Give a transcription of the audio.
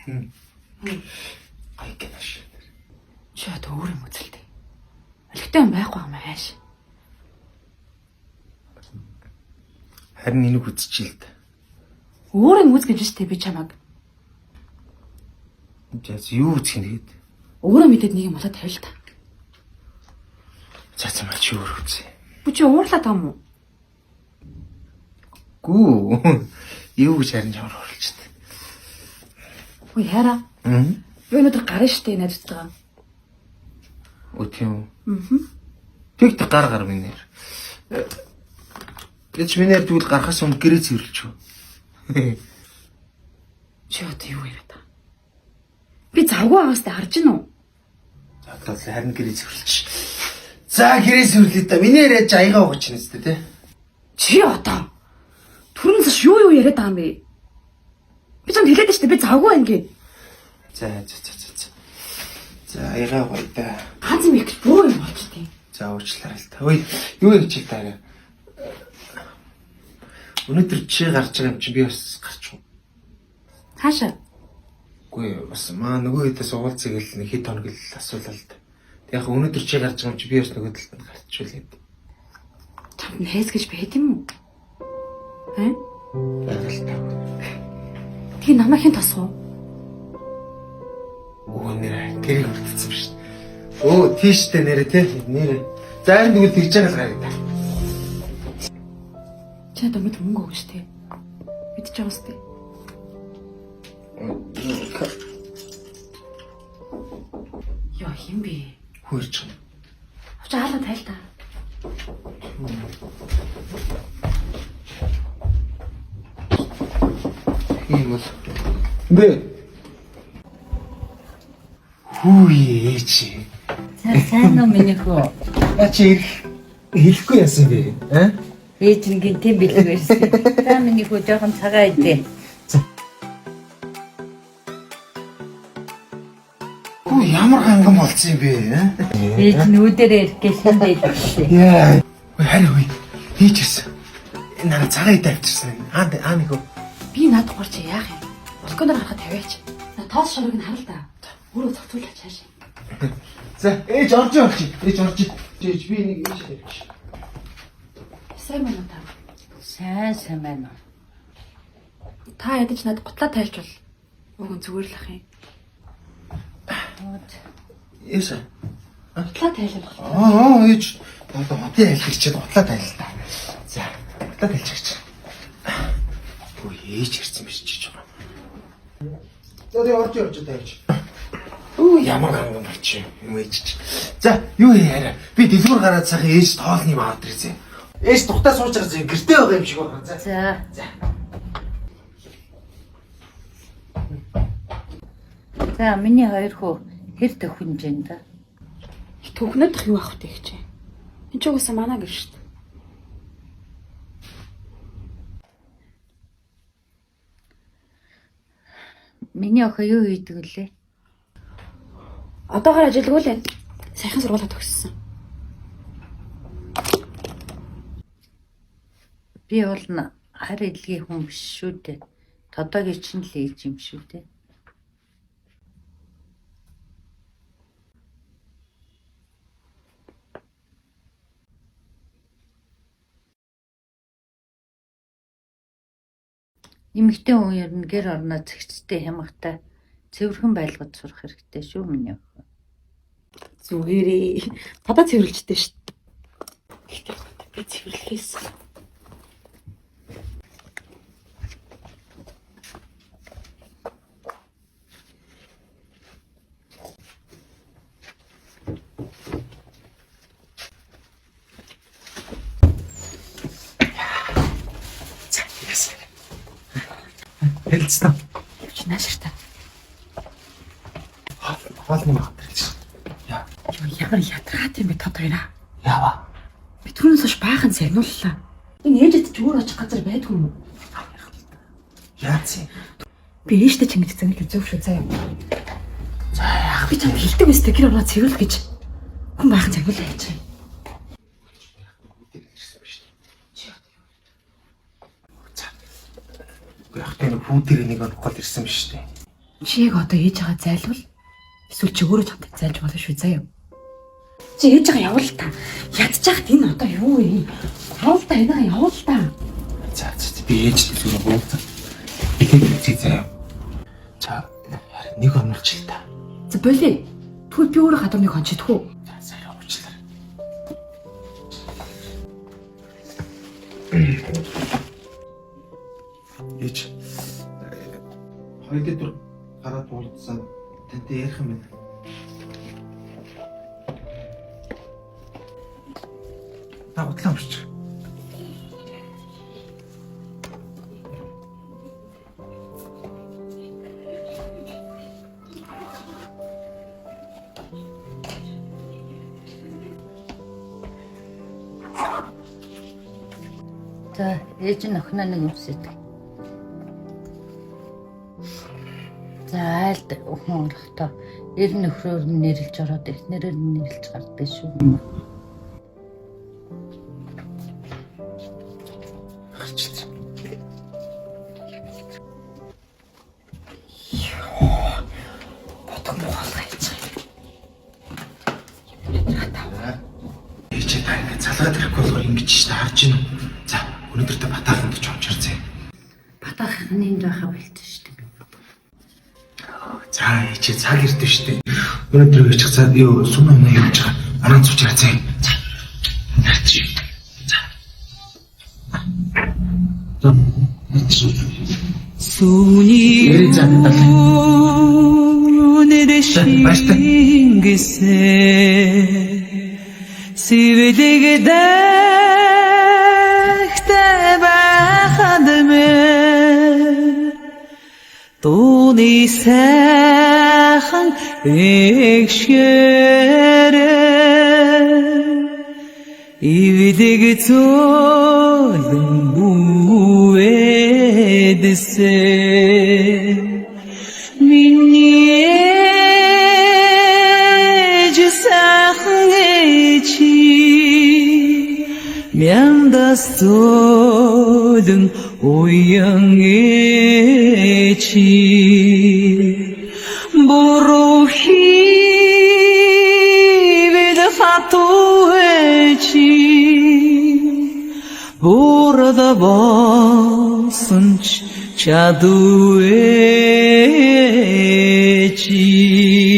Гоё кино шүү. Чи одоо өөр юм үзэлтэй. Олигтой юм байхгүй юм ааш. Харин энийг үзчихээ л дээ. Өөр юм үз гэж штэ би чамаг. За юу үзэх юм тэгээд? Өөрөө мэдээд нэг юм болоод тавил та. За за маа чи өөр үзье. Би чи уурлаад байгаа юм уу? Гүү. Юу гэж харин ямар хурлж та. Үй хайраа. Аа. Би өнөөдөр гарна штэ найзтайгаа. Өө тийм үү. Аа. Тэгт гар гар минь нэр. Эч миний нэр тэгвэл гарахаас өмнө гэрээ цэвэрлэж юу. Чи одоо юу яриад байгаа? Би завгүй байгаас тэ харж гин үү? За за харин гэрээ цэвэрлэж. За гэрээ цэвэрлэе да. Миний яриад чи аягаа угаач нэ зү тэ. Чи одоо түрүүнээс хойш юу юу яриад байгаа юм бэ? Би чамд хэлээд штэ би завгүй байна гэ. За за за за. за. За аягаа угаая да. Ганц юм их гэж бөө юм болчтой. За уучлаарай л та. Ой юу гэж чи та. Өнөөдөр чи гарч байгаа юм чи би бас гарч уу. Хаашаа? Үгүй бас маа нөгөө хэдээс уулзъя гэл нэг хэд хоног л асуулаа л да. Тэг яг өнөөдөр чи гарч байгаа юм чи би бас нөгөө талд нь гарчвал юм. Чамд найз гэж байд юм уу? Э? Байгаль та. Тэгээ намайг хэн тосгов? Өө нэр тэрийг хүртсэн биш. Өө тийштэй нэрэ тий нэрэ. За харин тэгвэл тэгж байгаа л гараа да. Чи надад өнөөдөр мөнгө өгч тээ. Мэдчихэж байгаа үстэй. Йоо хин бэ? Хөрч байгаа. Авч хаалга тайл та. Тийм бол. Бэ. Хүү ээч. За сайн уу миний хөө. А чи ирэх хэлэхгүй яасан бэ? Аа? Ээж нь гинтэн бэлэг байсан. За миний хөө жоохон цагаан идэ. Хүү ямар ганган болцсон юм бэ? Аа? Ээж нь үүдэрээ ирэх гэж шин дэлгэсэн. Яа. Ой харин хүй. Хийж ирсэн. Энэ нараа цагаан идэ авчирсан. Аа аа нэг хөө. Би наадахгүй чи яах юм? Балконоор гарахад тавиач. На тоос шорыг нь харал та. Өөрөө зохицуулаач хааш. За ээж орж орж. Ээж орж. Ээж би нэг ээж тавьчих. Сайн байна уу та? Сайн сайн байна уу? Та ядаж надад гутлаа тайлчвал уг нь зүгээр л ах юм. Ууд. Ээсэ. Гутлаа тайлбар. Аа ээж одоо хотын айлгч чинь гутлаа тайл та. За гутлаа тайлчих чи. Хүү ээж ирсэн биш чи жоо. За тэгээ орж орж тайлж. Өө ямар ганган болчих юм ээж чи. За юу яриа. Би дэлгүүр гараад сайхан ээж тоолны юм аваад ирсэн. Ээж тухтаа сууж байгаа зэ гэртээ байгаа юм шиг байна. За. За. За. За миний хоёр хөө хэр төхөнж юм да? Төвхнөд юу авах вэ гэж. Энд ч угаасаа манаа гэр шүү дээ. Миний охин юу хийдэг вүлээ? Одоогоор ажилгүй л байна. Саяхан сургуулаа төгссөн. Би бол хар илгийн хүн биш шүү дээ. Тодоогийн чинь л ээж юм шүү дээ. Эмэгтэй хүн ер нь гэр орноо цэгцтэй хямгатай цэвэрхэн байлгаж сурах хэрэгтэй шүү миний охин. Зүгээрээ. Тодоо цэвэрлжтэй шүү дээ. Гэхдээ би цэвэрлэхээс За яасан. Хэлцсэн. явж наашир та. Хоол юм аваад ирсэн. Яа. Юу ямар ядаргаад юм бэ тод хоёраа. Яава. Би түрүүнээс хойш баахан загнууллаа. Энэ ээжэд ч өөр очих газар байдгүй юм уу? Яац юм? Би ээжтэй ч ингэж загнал үзээв шүү заяа. За яах би чамд хэлдэг өстэй гэр орноо цэвэрлэх гэж. Хүн баахан загнуулаа яаж юм. За. Үгүй яг тэр хүү дээр нэг онохгүй л ирсэн биш үү? Чи яг одоо ээж байгаа зайлвал эсвэл чи өөрөө чамтай зайлж болно шүү заяа. Чи ээж байгаа явуул та. Ядчих энэ одоо юу вэ? Явуул та энэ явуул та. За за би ээжтэй зүгээр уулзаа. Билет үзье заяа. За харин нэг онолч л та. За боли. Тэгвэл би өөрөө гадуур нэг ончидох уу? За сайн уучлаарай. Ээж хоёр дэд гараад уулзсан тантай ярих юм байна. Та удлаа уншчих. За ээж нь охиноо нэг өмсөдөг. За айлд өхөн орохдоо эр нөхрөөр нь нэрлж ороод эхнэрээр нь нэрлж гардаг шүү. Гарч. Бодох муухай хийж байгаа. Ээж та ингэ залгаад ирэхгүй болохоор ингэж ш та харж гин үү? За өнөөдөр та батааханд ч ончор зэ. Батаахын энд байхаа болчих шүү дээ. За ээж цаг ирдэ штэ. Өнөөдөр юу чих цаа юу сум юм юу чих. Манаа цуучраа зэ. За. Нарч. За. За. Сүний Ярий за далай. үнэр За, баяртай. шингэсэн Сэвлэгдэхтэй байхад мэн Тууны сайхан эгшгэрэ Ивлэг зөөлөн бүүвэдсэн Миний ээж сайхан ээжи Мяндас зөөлөн уян ээжи Буруу хийвэл хатуу ээжи Burada болсон ч чадвэчи.